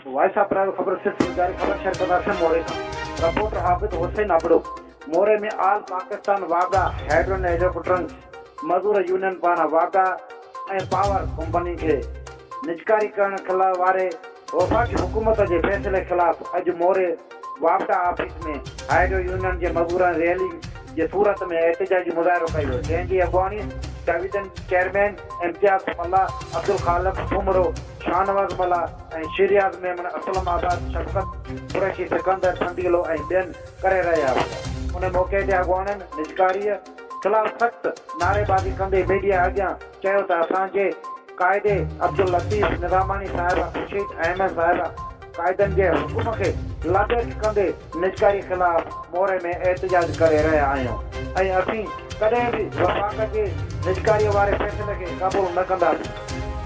Voice of پرائيو خبر سلسلي جاري خبر شيئر ڪنداسين موري کان رپورٽر عابد حسين ابڙو موري ۾ آل پاڪستان واپڊا هيڊرن ايجوڪٽرنس مزور يونين پاران واپڊا ۽ پاور ڪمپني کي نجڪاري ڪرڻ خلاف واري وفاقي حڪومت جي فيصلي خلاف اڄ موري واپڊا آفيس ۾ هائيڊرو يونين جي مزورن ريلي جي صورت ۾ احتجاجي مظاهرو ڪيو جنهن جي اڳواڻي ڊويزن چيئرمين امتياز ملاح، عبدالخالق سومرو، شاهنواز ملاح ۽ شيرياز ميمڻ، اسلم آباد، شفقت قريشي، سڪندر سنديلو ۽ ٻين ڪري رهيا هيا. ان موقعي تي اڳواڻن نجڪاريء خلاف سخت نعريبازي ڪندي ميڊيا اڳيان چيو ته اسان جي قائدي عبداللطيف نظاماڻي صاحب خورشيد احمد صاحب قائدن جي حڪم کي لبيڪ ڪندي نجڪاري خلاف موري ۾ احتجاج ڪري رهيا آهيون ۽ اسين ڪڏهن به وفاق جي نجڪاري واري فيصلي کي قبول نه ڪنداسين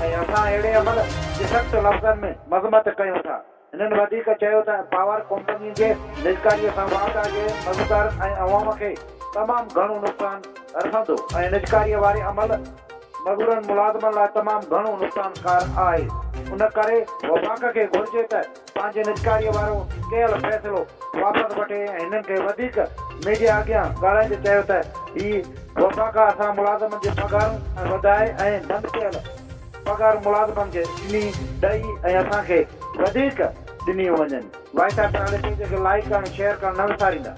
۽ اسان اهڙي عمل جي سخت لفظن ۾ مذمت ڪيون ٿا. هنن وڌيڪ چيو ته پاور ڪمپنين جي نجڪاري سان واپڊا جي مزدارن ۽ عوام کي تمام گهڻو نقصان رسندو ۽ نجڪاري واري عمل مزورن ملازمن لاء تمام گهڻو نقصانڪار آهي ان ڪري وفاق کي گهرجي ته پنهنجي نجڪاري وارو ڪيل فيصلو واپس وٺي ۽ هنن کي وڌيڪ ميڊيا اڳيان ڳالهائيندي چيو ته هي وفاق اسان ملازمن جي پگهارون وڌائي ۽ بند پيل پگهار ملازمن کي ڏني ڏئي ۽ اسان کي وڌيڪ ڏنيون وڃن. وائس آف پرائيويٽ پيج کي لائيڪ ۽ شيئر ڪرڻ نه وساريندا.